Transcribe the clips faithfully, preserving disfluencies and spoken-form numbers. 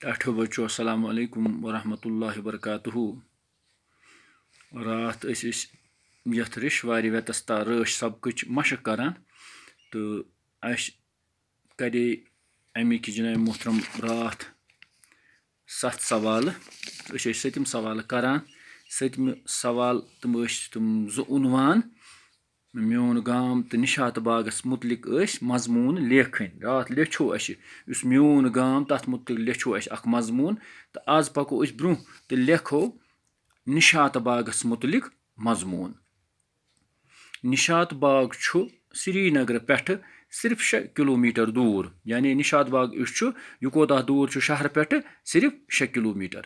ٹاٹھیو بچو، السلام علیکم ورحمۃ اللہ وبرکاتہ۔ راتھ ٲسۍ أسۍ یَتھ ریٚشوارِ ویتستا رٲچھ سبقٕچ مشق کران، تہٕ اَسہِ کرے اَمِکۍ جناب محترم راتھ ستھ سوالہٕ۔ أسۍ ٲسۍ سٔتِم سوالہٕ کران۔ سٔتمہِ سوال، تِم ٲسۍ تِم زٕ عنوان، میون گام تہٕ نِشاط باغس مُتعلق ٲسۍ مضموٗن لیکھٕنۍ۔ راتھ لیٚچھو اَسہِ، یُس میون گام، تَتھ مُتعلق لیٚچھو اَسہِ اکھ مضموٗن۔ تہٕ آز پکو أسۍ برٛونٛہہ تہٕ لیکھو نِشاط باغس مُتعلق مضموٗن۔ نِشاط باغ چھُ سرینگرٕ پٮ۪ٹھٕ صرف شےٚ کِلوٗ میٖٹر دوٗر۔ یعنی نِشاط باغ یُس چھُ، یہِ کوتاہ دوٗر چھُ شہرٕ پٮ۪ٹھٕ؟ صرف شےٚ کِلوٗ میٖٹر۔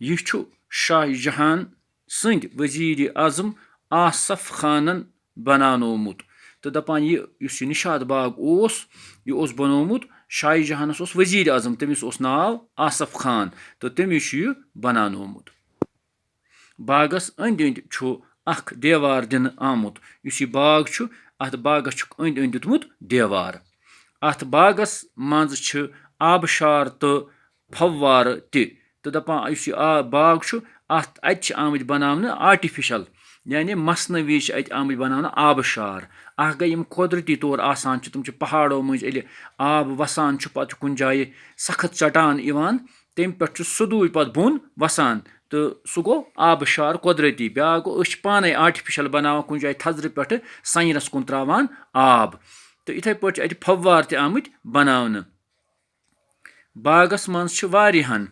یہِ چھُ شاہ جہان سٕنٛدۍ وزیٖرِ اعظم آصف خانن بناونومُت۔ تہٕ دَپان، یہِ یُس یہِ نِشاط باغ اوس، یہِ اوس بنومُت شاہ جہانس، اوس وزیٖرِ اعظم، تٔمِس اوس ناو آصف خان، تہٕ تٔمۍ چھُ یہِ بناونومُت۔ باغس أنٛدۍ أنٛدۍ چھُ اکھ دیوار دِنہٕ آمُت۔ یُس یہِ باغ چھُ، اتھ باغس چھُکھ أنٛدۍ أنٛدۍ دیُتمُت دیوار۔ اتھ باغس منٛز چھِ آبشار تہٕ پھوارٕ تہِ۔ تہٕ دَپان، یُس یہِ آ-، باغ چھُ، اتھ، اتہِ چھِ آمٕتۍ بناونہٕ artificial، یعنی مصنوعی چھِ اتہِ آمٕتۍ بناونہٕ آبشار۔ اکھ گٔے، یِم قۄدرٔتی طور آسان چھِ، تِم چھِ پہاڑو مٔنٛزۍ، ییٚلہِ آب وسان چھُ، پتہٕ چھُ کُنہِ جایہِ سخت ژٹان یِوان، تَمہِ پٮ۪ٹھ چھُ سیوٚدُے پتہٕ بۄن وسان، تہٕ سُہ گوٚو آبہٕ شار قۄدرٔتی۔ بیٛاکھ گوٚو، أسۍ چھِ پانَے artificial بناوان، کُنہِ جایہِ تھزرٕ پٮ۪ٹھٕ سَنجرَس کُن ترٛاوان آب، تہٕ یِتھَے پٲٹھۍ چھِ اَتہِ پھوار تہِ آمٕتۍ بناونہٕ۔ باغَس منٛز چھِ واریاہَن،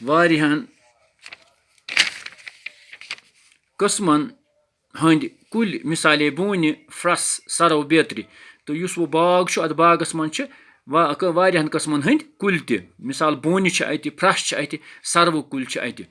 واریاہَن قٕسمَن ہٕنٛدۍ کُلۍ، مثالے بوٗنہِ، پھرٛس، سرو بیترِ۔ تہٕ یُس وۄنۍ باغ چھُ، اَتھ باغَس منٛز چھِ وا-، ک-، واریاہَن قٕسمَن ہٕنٛدۍ کُلۍ تہِ۔ مثال، بوٗنہِ چھِ اَتہِ، پھرٛس چھِ اَتہِ، سروٕ کُلۍ چھِ اَتہِ۔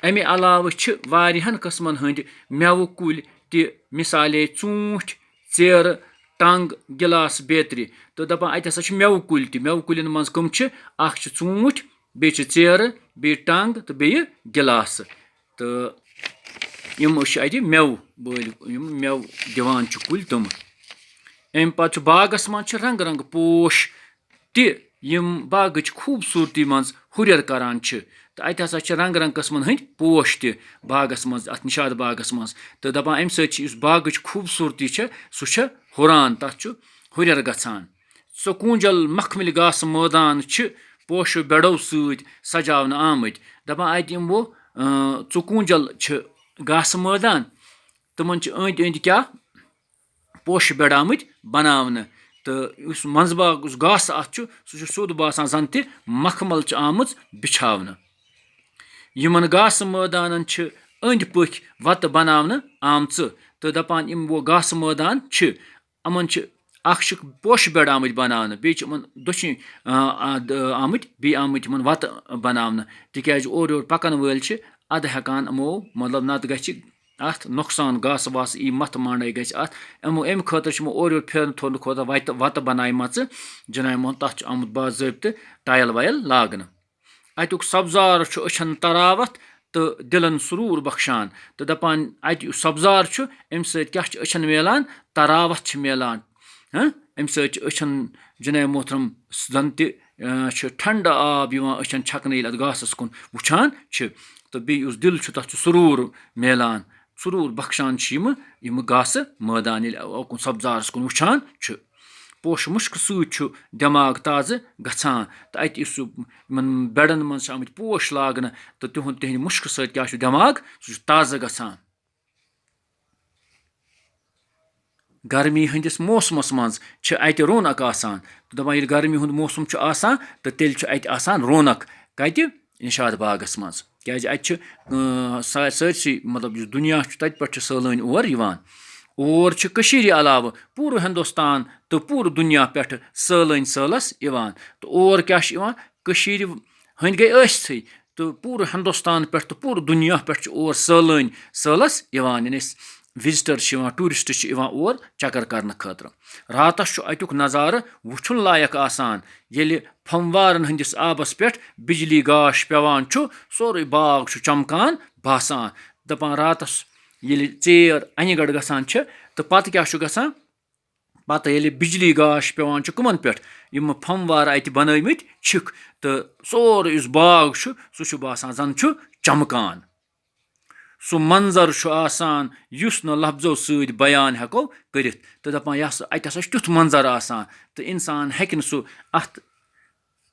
اَمہِ علاوٕ چھِ واریاہَن قٕسمَن ہٕنٛدۍ مٮ۪وٕ کُلۍ تہِ، مثالے ژوٗنٛٹھۍ، ژیرٕ، ٹنٛگ، گِلاس بیترِ۔ تہٕ دَپان، اَتہِ ہسا چھِ مٮ۪وٕ کُلۍ تہِ۔ مٮ۪وٕ کُلٮ۪ن منٛز کٕم چھِ؟ اَکھ چھِ ژوٗنٛٹھۍ، بیٚیہِ چھِ ژیرٕ، بیٚیہِ ٹنٛگ تہٕ بیٚیہِ گِلاسہٕ۔ تہٕ یِم چھِ اَتہِ مٮ۪وٕ وٲلۍ، یِم مٮ۪وٕ دِوان چھِ کُلۍ، تِم۔ اَمہِ پَتہٕ چھُ باغَس منٛز چھِ رنٛگہٕ رنٛگہٕ پوش تہِ، یِم باغٕچ خوٗبصوٗرتی منٛز ہُرٮ۪ر کران چھِ۔ تہٕ اَتہِ ہسا چھِ رنٛگہٕ رنٛگہٕ قٕسمَن ہٕنٛدۍ پوش تہِ باغَس منٛز، اَتھ نِشاط باغَس منٛز۔ تہٕ دَپان، اَمہِ سۭتۍ چھِ یُس باغٕچ خوٗبصوٗرتی چھےٚ، سُہ چھےٚ ہُران، تَتھ چھُ ہُرٮ۪ر گژھان۔ ژُکوٗنٛجل مخملہِ گاسہٕ مٲدان چھِ پوشہٕ بیڈو سۭتۍ سجاونہٕ آمٕتۍ۔ دَپان، اَتہِ یِمو، اۭں، ژُکوٗنٛجل چھِ گاسہٕ مٲدان، تِمن چھِ أنٛدۍ أنٛدۍ کیٛاہ؟ پوشہٕ بیڈ آمٕتۍ بناونہٕ۔ تہٕ یُس منٛزباگ، یُس گاسہٕ اَتھ چھُ، سُہ چھُ سیوٚد باسان، زَن تہِ مخمل چھِ آمٕژ بِچھاونہٕ۔ یِمن گاسہٕ مٲدانن چھِ أنٛدۍ پٔکھۍ وَتہٕ بناونہٕ آمژٕ۔ تہٕ دَپان، یِم وۄنۍ گاسہٕ مٲدان چھِ، یِمن چھِ، اکھ چھِ پوشہٕ بیڈ آمٕتۍ بناونہٕ، بیٚیہِ چھِ یِمن دٔچھِنۍ، آ، آ، د-، آمٕتۍ، بیٚیہِ آمٕتۍ یِمن وَتہٕ بناونہٕ، تِکیازِ اورٕ یورٕ پَکن وٲلۍ چھِ اَدٕ ہٮ۪کان یِمو، مطلب، نتہٕ گژھِ اَتھ نۄقصان، گاسہٕ واسہٕ یی، مَتھ مانڈے گژھِ اَتھ۔ یِمو، اَمہِ خٲطرٕ چھِ یِمو اورٕ یورٕ پھیرنہٕ تھورنہٕ خٲطرٕ وَتہِ، وَتہٕ بنایمَژٕ۔ جناب محترم، تَتھ چھُ آمُت باضٲبطہٕ ٹایل وایل لاگنہٕ۔ اَتیُک سبزار چھُ أچھن تراوتھ تہٕ دِلن سرور بخشان۔ تہٕ دَپان، اَتہِ یُس سبزار چھُ، اَمہِ سۭتۍ کیٛاہ چھُ أچھن میلان؟ تراوتھ چھِ میلان۔ ہاں، اَمہِ سۭتۍ چھِ أچھن، جناب محترم، زن تہِ، آ، چھُ ٹھنڈٕ آب یِوان أچھن چھکنہٕ، ییٚلہِ اَتھ گاسَس کُن وٕچھان چھِ۔ تہٕ بیٚیہِ یُس دِل چھُ، تَتھ چھُ سرور میلان، سرور بخشان چھِ یِمہٕ، یِمہٕ گاسہٕ مٲدان، ییٚلہِ اوکُن سبزارَس کُن وٕچھان چھِ۔ پوشہٕ مُشکہٕ سۭتۍ چھُ دٮ۪ماغ تازٕ گژھان۔ تہٕ اَتہِ یُس سُہ، یِمَن بیڈَن منٛز چھِ آمٕتۍ پوش لاگنہٕ، تہٕ تِہُنٛد، تِہِنٛدِ مُشکہٕ سۭتۍ کیٛاہ چھُ؟ دٮ۪ماغ، سُہ چھُ تازٕ گژھان۔ گرمی ہٕنٛدِس موسمَس منٛز چھِ اَتہِ رونق آسان۔ تہٕ دَپان، ییٚلہِ گرمی ہُنٛد موسم چھُ آسان، تہٕ تیٚلہِ چھُ اَتہِ آسان رونق۔ کَتہِ؟ نِشاط باغَس منٛز۔ کیٛازِ اَتہِ چھِ، اۭں، سا-، سٲرسٕے، مطلب، یُس دُنیا چھُ، تَتہِ پٮ۪ٹھ چھِ سٲلٲنۍ اور یِوان۔ اور چھِ کٔشیٖرِ علاوٕ پوٗرٕ ہِندُستان تہٕ پوٗرٕ دُنیا پٮ۪ٹھٕ سٲلٲنۍ سٲلَس یِوان۔ تہٕ اور کیٛاہ چھِ یِوان؟ کٔشیٖرِ ہٕنٛدۍ گٔے ٲسۍتھٕے، تہٕ پوٗرٕ ہِندُستان پٮ۪ٹھ تہٕ پوٗرٕ دُنیا پٮ۪ٹھ چھِ اور سٲلٲنۍ سٲلَس یِوان، یعنی أسۍ visitor چھِ یِوان، tourist چھِ یِوان اور چکر کرنہٕ خٲطرٕ۔ راتَس چھُ اَتیُک نظارٕ وٕچھُن لایق آسان، ییٚلہِ پھموارَن ہٕنٛدِس آبَس پٮ۪ٹھ بجلی گاش پٮ۪وان چھُ، سورُے باغ چھُ چمکان باسان۔ دَپان، راتَس ییٚلہِ ژیر اَنہِ گڑھ گژھان چھِ، تہٕ پَتہٕ کیٛاہ چھُ گژھان؟ پتہٕ ییٚلہِ بجلی گاش پٮ۪وان چھُ کٕمن پٮ۪ٹھ؟ یِم پھموار اتہِ بنٲومٕتۍ چھِکھ، تہٕ سورُے یُس باغ چھُ، سُہ چھُ باسان زن چھُ چمکان۔ سُہ منظر چھُ آسان یُس نہٕ لفظو سۭتۍ بیان ہٮ۪کو کٔرِتھ۔ تہٕ دپان، یہِ ہسا، اتہِ ہسا چھُ تیُتھ منظر آسان، تہٕ انسان ہیٚکہِ نہٕ سُہ اتھ،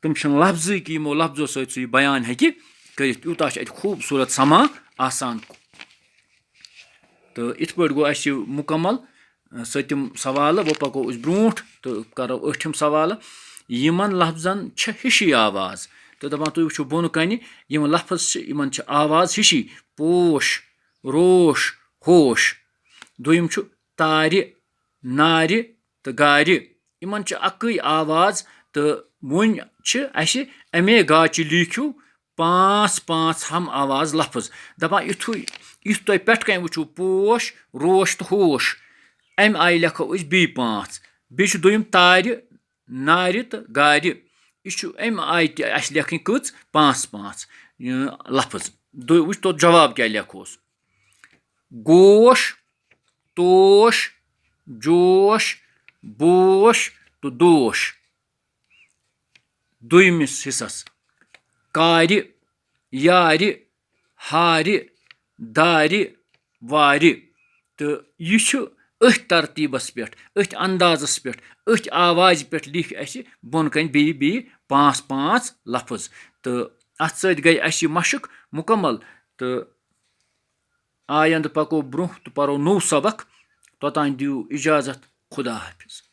تِم چھِنہٕ لفظٕے کہِ یِمو لفظو سۭتۍ سُہ یہِ بیان ہیٚکہِ کٔرِتھ، یوٗتاہ چھُ اتہِ خوٗبصوٗرت سما آسان۔ تہٕ یِتھ پٲٹھۍ گوٚو اَسہِ یہِ مُکمل، اَ، سٔتِم سوالہٕ۔ وۄنۍ پَکو أسۍ برٛونٛٹھ تہٕ کَرو ٲٹھِم سوالہٕ۔ یِمَن لفظن چھِ ہِشی آواز۔ تہٕ دَپان، تُہۍ وٕچھِو بۄنہٕ کَنہِ، یِم لفظ چھِ، یِمَن چھِ آواز ہِشی۔ پوش، روش، ہوش۔ دوٚیِم چھُ تارِ، نارِ تہٕ گارِ۔ یِمَن چھِ اَکٕے آواز۔ تہٕ وۄنۍ چھِ اَسہِ اَمے گاچہِ لیٖکھِو پانٛژھ پانٛژھ ہم آواز لفظ۔ دَپان، یُتھُے، یُتھ تۄہہِ پٮ۪ٹھ کَنۍ وٕچھِو پوش، روش تہٕ ہوش، اَمہِ آیہِ لیکھو أسۍ بیٚیہِ پانٛژھ۔ بیٚیہِ چھُ دوٚیِم تارِ، نارِ تہٕ گارِ۔ یہِ چھُ اَمہِ آیہِ تہِ اَسہِ لیکھٕنۍ کٔژ؟ پانٛژھ پانٛژھ، یہِ، لفظ۔ دو-، وٕچھ تو جواب کیٛاہ لیکھوس۔ گوش، توش، جوش، بوش تہٕ دوش۔ دوٚیمِس حصس، کارِ، یارِ، ہارِ، دارِ، وارِ۔ تہٕ یہِ چھُ أتھۍ ترتیٖبس پٮ۪ٹھ، أتھۍ اندازس پٮ۪ٹھ، أتھۍ آوازِ پٮ۪ٹھ لیکھۍ اَسہِ بۄن کَنۍ بیٚیہِ بیٚیہِ پانٛژھ پانٛژھ لفظ۔ تہٕ اَتھ سۭتۍ گٔے اَسہِ یہِ مشق مُکمل۔ تہٕ آیندٕ پکو برٛونٛہہ تہٕ پرو نوٚو سبق۔ توٚتام دِیِو اجازت، خدا حافظ۔